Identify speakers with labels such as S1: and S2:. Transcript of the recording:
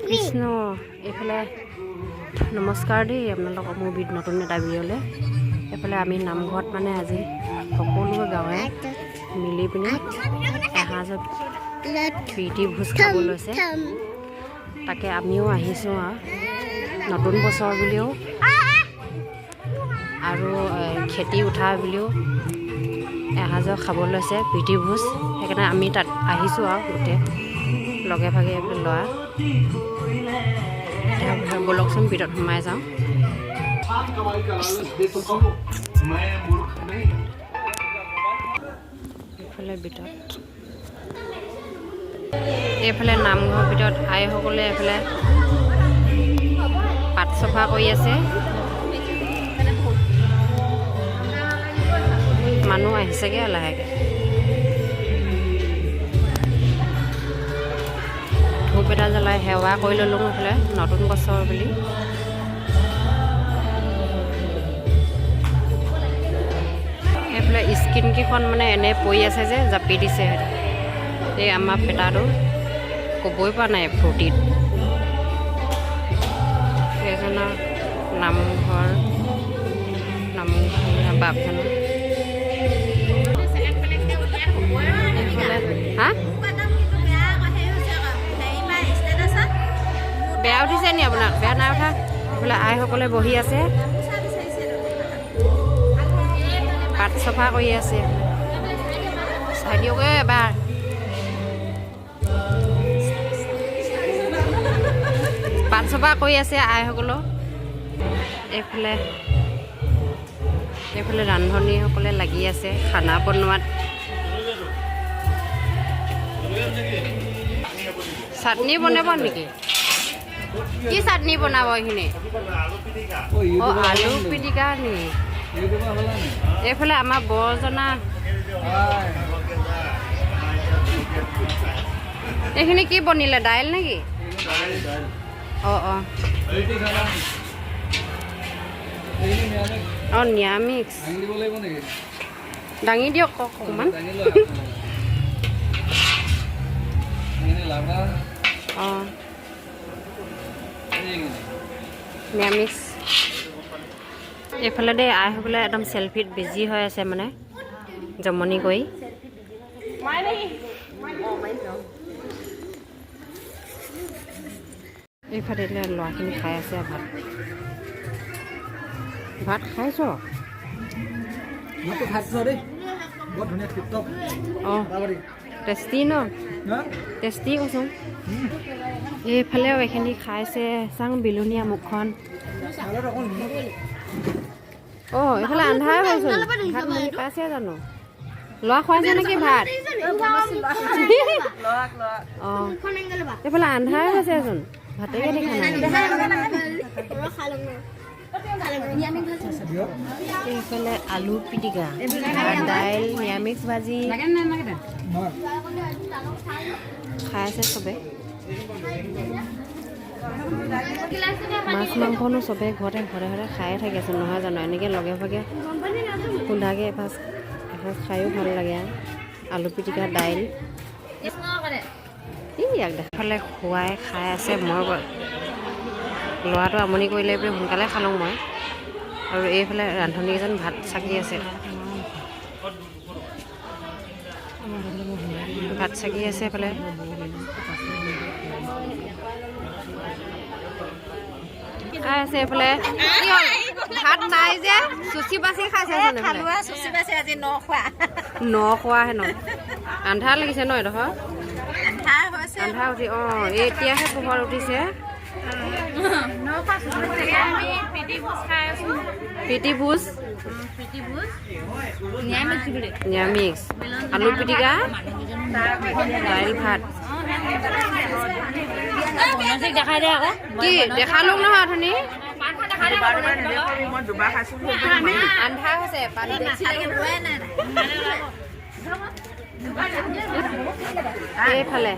S1: কৃষ্ণ। এইফালে নমস্কাৰ দেই আপোনালোকক মোৰ নতুন এটা ভিডিঅ'লৈ। এইফালে আমি নামঘৰত মানে আজি সকলোৱে গাঁৱে মিলি পিনি এসাঁজৰ প্ৰীতি ভোজ খাব লৈছে। তাকে আমিও আহিছোঁ আৰু নতুন বছৰ বুলিও আৰু খেতি উঠা বুলিও এসাঁজৰ খাব লৈছে প্ৰীতি ভোজ। সেইকাৰণে আমি তাত আহিছোঁ আৰু গোটেই লগে ভাগে এইফালে ল'ৰা। এতিয়া ব'লকচোন, ভিতৰত সোমাই যাওঁ।
S2: कमाई का लालच दे तो कहो, मैं मूर्ख नहीं।
S1: এইফালে ভিতৰত, এইফালে নামঘৰৰ ভিতৰত আইসকলে এইফালে পাত চফা কৰি আছে। মানুহ আহিছেগৈ লাহেকৈ। ধূপ এটা জ্বলাই সেৱা কৰি ল'লোঁ এইফালে নতুন বছৰ বুলি। এইফালে স্ক্ৰীণকেইখন মানে এনেই পৰি আছে যে জাপি দিছে। এই আমাৰ পেটাটো ক'বই পৰা নাই ফূৰ্তিত। এইজনৰ নামঘৰ নাম বাপজনৰ এইফালে। হা, বেয়া উঠিছে নি আপোনাক? বেয়া নাই উঠা। এইফালে আইসকলে বহি আছে, পাত চফা কৰি আছে। চাই দিয়ক ঐ এবাৰ। পাত চফা কৰি আছে আইসকলেও। এইফালে এইফালে ৰান্ধনীসকলে লাগি আছে খানা বনোৱাত। চাটনি বনাব নেকি? কি চাটনি বনাব এইখিনি? অঁ, আলু পিটিকা নি? এইফালে আমাৰ বৰজনা। এইখিনি কি বনিলে? দাইল নেকি? অঁ অঁ অঁ, নিৰামিষ। দাঙি দিয়ক অকণমান। অঁ, নিৰামিষ। এইফালে দেই আইসকলে একদম চেলফিত বিজি হৈ আছে, মানে জমনি কৰি। এইফালে ল'ৰাখিনি খাই আছে ভাত। ভাত খাইছ? অঁ, টেষ্টি ন? টেষ্টি কৈছোঁ। এইফালেও এইখিনি খাইছে। চাং বিলনীয়া মুখখন। অঁ, এইফালে আন্ধাৰ হ'লচোন। ভাত মুনি পাইছে জানো? ল'ৰা খুৱাইছে নেকি ভাত? অঁ, এইফালে আন্ধাৰ হৈছেচোন, ভাতেকে দেখা নাই। এইফালে আলু পিটিকা, দাইল, নিৰামিষ ভাজি খাই আছে চবে। মাছ মাংসনো চবে ঘৰতে ঘৰে ঘৰে খায়ে থাকেচোন, নহয় জানো? এনেকৈ লগে ভাগে সোন্ধাকৈ এসাঁজ এসাঁজ খায়ো ভাল লাগে। আলু পিটিকা, দাইল। ইয়াক দেখালে খুৱাই খাই আছে। মই ল'ৰাটো আমনি কৰিলে বুলি সোনকালে খালোঁ মই। আৰু এইফালে ৰান্ধনীকেইজন ভাত চাকি আছে, ভাত চাকি আছে এইফালে খাই আছে। এইফালে কি হ'ল? ভাত নাই যে চুচি বাচি খাইছে। ন খোৱা হেনো। আন্ধাৰ লাগিছে ন এডোখৰ? আন্ধাৰ উঠি, অঁ, এতিয়াহে পোহৰ উঠিছে। প্ৰীতি ভোজ নিৰামিষ, আলু পিটিকা, দাইল, ভাত। কি দেখালো নহয় অথনি। আন্ধাৰ হৈছে। এইফালে